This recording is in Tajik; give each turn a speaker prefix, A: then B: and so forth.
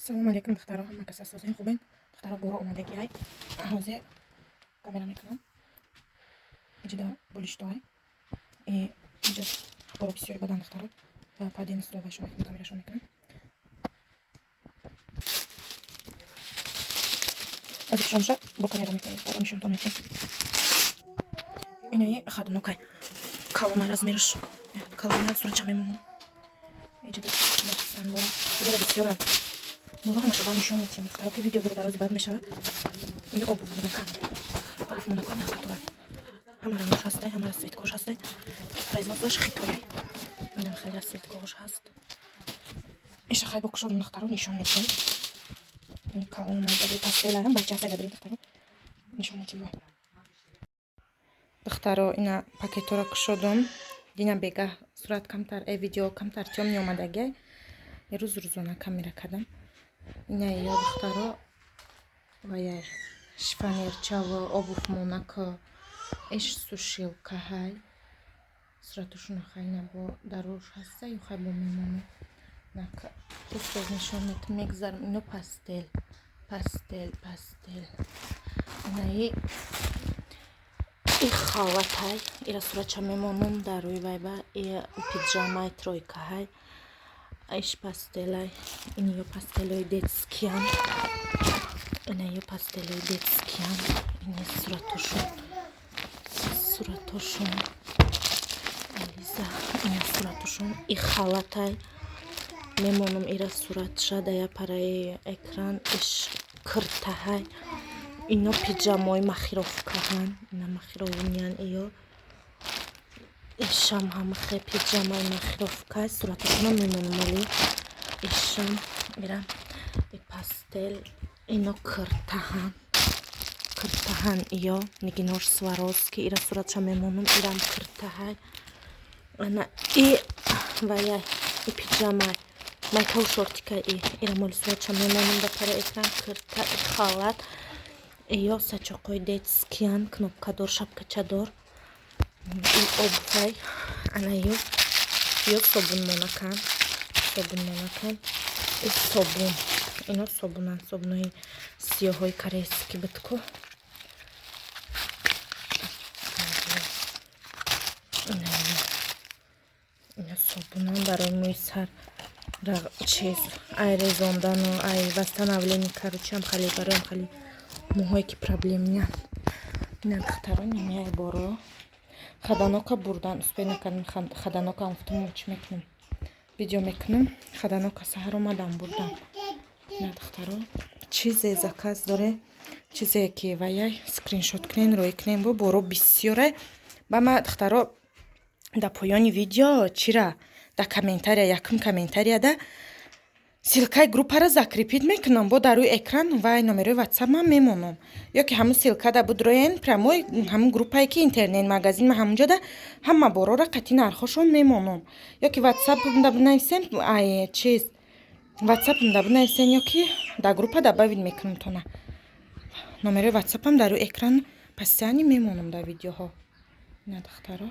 A: Салому алейкум, духтаро, ҳама каса созен, хубен? Духтаро, боро омадагиай. Ҳозир камера мекунам. Иҷида болиштоай. Иҷа боро бисёри бадан, духтаро. Ва паден столашон мекунам, камерашон мекунам. Ҳозир шомша бо камера мекунам, духтаро, нишонтон метиҳам. Инаи хадунокай. Калона размераш. Калона, сурача мемонам. Иҷида бо. Иҷида бисёрам. Боро ҳамаша ба нишон метиҳам, духтаро, ки видео буро дарози бад мешавад. Ини обув монакан. Обув монакан хатура. Ҳама рангош ҳастай, ҳама расцветкош ҳастай. Производствош Хитояй. Инам хеле расцветкош ҳаст. Иша хай бо кушодум, духтаро, нишон метиҳам. Ин калон майдаби пастеларам бача ҳастай, дабирин, духтаро. Нишон метиҳам. Духтаро, ина пакетҳоро кушодум. Дина бегаҳ сурат камтар, видео камтар тёмный омадагиай. Рӯз рӯзона камера кардам. Ина ё, духтаро, ваяй шифоньерчаво, обувь монако, иш сушилка ҳай. Суратошуна хай набо дарош ҳаста ё хай бо мемонам. Нака тез нишон метам, мегзарам. Ино постель, постель, постель. Инаи и халатай, ира суратча мемонам дар рӯи вайба, и пиджамай тройкаҳай. Иш постелай, ин ё постелои детскиян. Ина ё постелои детскиян. Ини суратошон. Суратошон. Ализа, ина суратошон. И халатай. Мемонам ира суратша да я параи экран, иш киртаҳай. Ино пиджамои махировкаҳан. Ина махировниян иё. Ишам ҳамахе пиджамаи махировка, сураташона мемонам оли. Ишам ира и постель, ино киртаҳан. Киртаҳан иё нигинош Сваровски, ира суратша мемонам, ирам киртаҳай. Ана и ваяй и пиджамай майкау шортика и ира моли суратша мемонам да пара экран, кирта и халат. Ё сачоқҳои детскиян, кнопкадор, шапкачадор. И обувай. Ана ё собунмонакан, собунмонакан. И собун. Ино собунан, собунои сиёҳои корейский буд ку. Ина собунан барои мӯи сар, чиз, ай резондану ай восстановление, короче, ам хали барои ам хали мӯҳое ки проблемныян. Ина, духтаро, нимияй боро хаданока бурдан успеть накардем. Хаданока гуфтам, чӣ мекунем, видео мекунам. Хаданока саҳар омадам, бурдан. Ина, духтаро, чизе заказ доре, чизе ки ваяй, скриншот кунен, рӯй кунен, бо боро бисёре. Ба ма, духтаро, дар поёни видео чира дар комментария, якум комментарияда ссылкаи группаро закрепить мекунам, бо дар рӯи экран вай номерои ватсапам мемонам, ё ки ҳамун ссылкада будроен, прямой ҳамун группае ки интернет магазин ма, ҳамунҷода ҳама борора қатъи нархошон мемонам, ё ки ватсапда бинависен, ай чиз, ватсапмда бинависен, ё ки дар группа добавить мекунам тона. Номерои ватсапам дар рӯи экран постоянно мемонам дар видеоҳо. Ина, духтаро.